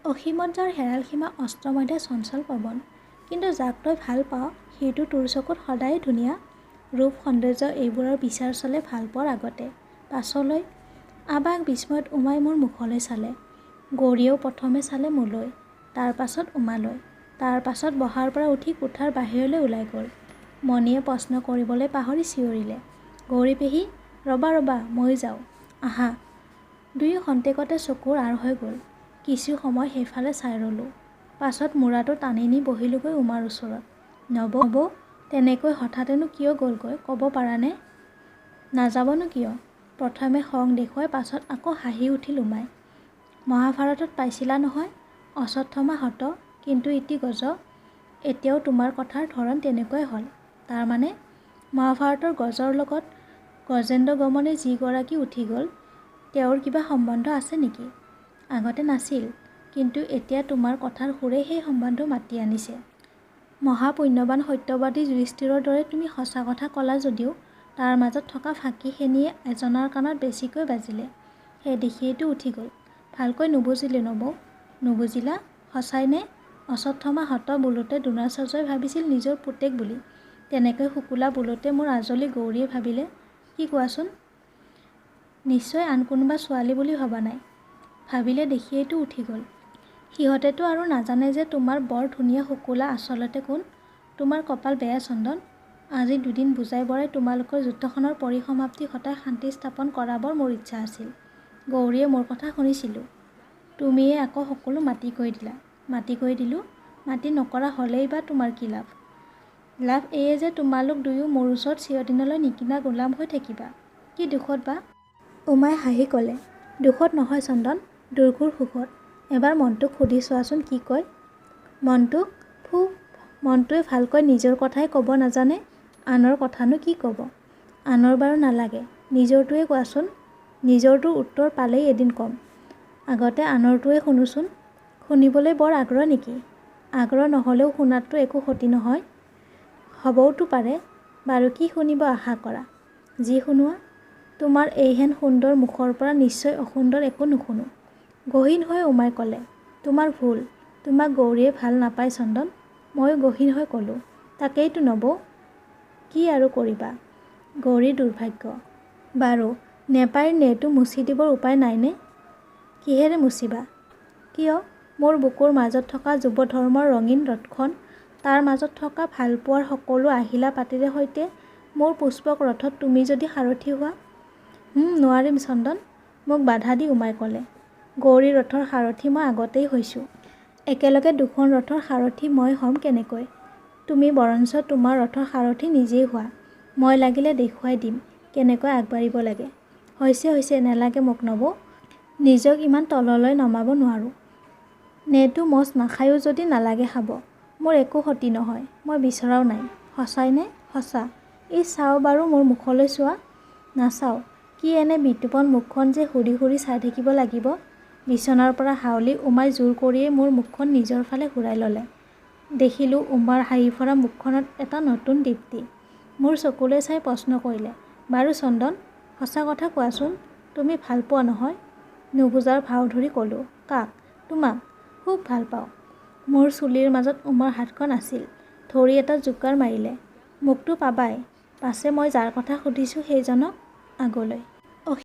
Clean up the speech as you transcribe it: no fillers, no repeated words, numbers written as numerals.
অসীমত যাৰ হেৰাল সীমা অস্তমধ্যে চঞ্চল পৱন। কিন্তু যাক তই ভাল পাৱ সিতো তোৰ চকুত সদায়েই ধুনীয়া। ৰূপ সৌন্দৰ্য এইবোৰৰ বিচাৰ চলে ভালপোৱাৰ আগতে। পাছলৈ? আবাক বিস্ময়ত উমাই মোৰ মুখলৈ চালে। গৌৰীয়েও প্ৰথমে চালে মোলৈ, তাৰ পাছত উমালৈ। তাৰ পাছত বহাৰ পৰা উঠি কোঠাৰ বাহিৰলৈ ওলাই গ'ল। মণিয়ে প্ৰশ্ন কৰিবলৈ পাহৰি চিঞৰিলে, গৌৰী পেহী, ৰ'বা ৰ'বা, ময়ো যাওঁ। আহা। দুয়ো খন্তেকতে চকুৰ আঁৰ হৈ গ'ল। কিছু সময় সেইফালে চাই ৰ'লোঁ। পাছত মূৰাটো টানি নি বহিলোঁগৈ উমাৰ ওচৰত। নবৌ তেনেকৈ হঠাতেনো কিয় গ'লগৈ ক'ব পাৰানে? নাযাবনো কিয়? প্ৰথমে খং দেখুৱাই পাছত আকৌ হাঁহি উঠিল উমাই। মহাভাৰতত পাইছিলা নহয়, অশ্বত্থমা হত কিন্তু ইতি গজ। এতিয়াও তোমাৰ কথাৰ ধৰণ তেনেকুৱাই হ'ল। তাৰমানে? মহাভাৰতৰ গজৰ লগত গজেন্দ্ৰগমনে যিগৰাকী উঠি গ'ল, তেওঁৰ কিবা সম্বন্ধ আছে নেকি? আগতে নাছিল, কিন্তু এতিয়া তোমাৰ কথাৰ সুৰেই সেই সম্বন্ধ মাতি আনিছে। মহাপুণ্যৱান সত্যবাদী যুধিষ্ঠিৰৰ দৰে তুমি সঁচা কথা ক'লা যদিও তাৰ মাজত থকা ফাঁকিখিনিয়ে এজনাৰ কাণত বেছিকৈ বাজিলে। সেই দেখিয়েইতো উঠি গ'ল। ভালকৈ নুবুজিলোঁ নবৌ। নুবুজিলা? সঁচাইনে? অশ্বত্থমা হত বোলোতে দ্ৰোণাচাৰ্যই ভাবিছিল নিজৰ পুতেক বুলি। তেনেকৈ শুকুলা বোলোতে মোৰ আজলী গৌৰীয়ে ভাবিলে কি কোৱাচোন? নিশ্চয় আন কোনোবা ছোৱালী বুলি ভবা নাই। ভাবিলে দেখিয়েইতো উঠি গ'ল। সিহঁতেতো আৰু নাজানে যে তোমাৰ বৰ ধুনীয়া শুকুলা আচলতে কোন। তোমাৰ কপাল বেয়া চন্দন। আজি দুদিন বুজাই বঢ়াই তোমালোকৰ যুদ্ধখনৰ পৰিসমাপ্তি ঘটাই শান্তি স্থাপন কৰাবৰ মোৰ ইচ্ছা আছিল। গৌৰীয়ে মোৰ কথা শুনিছিলোঁ। তুমিয়েই আকৌ সকলো মাটি কৰি দিলা। মাটি কৰি দিলোঁ? মাটি নকৰা হ'লেই বা তোমাৰ কি লাভ? লাভ এয়ে যে তোমালোক দুয়ো মোৰ ওচৰত চিৰদিনলৈ নিকিনা গোলাম হৈ থাকিবা। কি দুখত বা? উমাই হাঁহি ক'লে, দুখত নহয় চন্দন, দুৰ্ঘোৰ সুখত। এবাৰ মনটোক সুধি চোৱাচোন কি কয়। মনটোক? ফু, মনটোৱে ভালকৈ নিজৰ কথাই ক'ব নাজানে, আনৰ কথানো কি ক'ব? আনৰ বাৰু নালাগে, নিজৰটোৱে কোৱাচোন। নিজৰটোৰ উত্তৰ পালেই এদিন ক'ম। আগতে আনৰটোৱে শুনোচোন। শুনিবলৈ বৰ আগ্ৰহ নেকি? আগ্ৰহ নহ'লেও শুনাততো একো ক্ষতি নহয়। হ'বওতো পাৰে। বাৰু কি শুনিব আশা কৰা? যি শুনোৱা। তোমাৰ এইহেন সুন্দৰ মুখৰ পৰা নিশ্চয় অসুন্দৰ একো নুশুনো। গহীন হৈ উমাই ক'লে, তোমাৰ ভুল। তোমাক গৌৰীয়ে ভাল নাপায় চন্দন। ময়ো গহীন হৈ ক'লোঁ, তাকেইতো নবৌ। কি আৰু কৰিবা? গৌৰীৰ দুৰ্ভাগ্য। বাৰু, নেপাইৰ নেটো মুচি দিবৰ উপায় নাইনে? কিহেৰে মুচিবা? কিয়? মোৰ বুকুৰ মাজত থকা যুৱধৰ্মৰ ৰঙীন ৰথখন, তাৰ মাজত থকা ভালপোৱাৰ সকলো আহিলা পাতিৰে সৈতে মোৰ পুষ্পক ৰথত তুমি যদি সাৰথি হোৱা? নোৱাৰিম চন্দন। মোক বাধা দি উমাই ক'লে, গৌৰী ৰথৰ সাৰথি মই আগতেই হৈছোঁ। একেলগে দুখন ৰথৰ সাৰথি মই হ'ম কেনেকৈ? তুমি বৰঞ্চ তোমাৰ ৰথৰ সাৰথি নিজেই হোৱা। মই লাগিলে দেখুৱাই দিম কেনেকৈ আগবাঢ়িব লাগে। হৈছে হৈছে, নেলাগে মোক নবৌ। নিজক ইমান তললৈ নমাব নোৱাৰোঁ। নেটো মচ নাখায়ো যদি নালাগে খাব। মোৰ একো ক্ষতি নহয়, মই বিচৰাও নাই। সঁচাইনে? সঁচা। ইছ, চাওঁ বাৰু মোৰ মুখলৈ চোৱা। নাচাওঁ। কি এনে বিতোপন মুখখন যে সুৰি সুৰি চাই থাকিব লাগিব। বিছনাৰ পৰা হাউলি উমাই জোৰ কৰিয়েই মোৰ মুখখন নিজৰ ফালে ঘূৰাই ল'লে। দেখিলোঁ উমাৰ হাঁহি ভৰা মুখখনত এটা নতুন দীপ্তি। মোৰ চকুলৈ চাই প্ৰশ্ন কৰিলে, বাৰু চন্দন, সঁচা কথা কোৱাচোন, তুমি ভাল পোৱা নহয়? নুবুজাৰ ভাও ধৰি ক'লোঁ, কাক? তোমাক। খুব ভাল পাওঁ। মোৰ চুলিৰ মাজত উমাৰ হাতখন আছিল, ধৰি এটা জোকাৰ মাৰিলে, মোকতো পাবাই, পাছে মই যাৰ কথা সুধিছোঁ সেইজনক? আগলৈ।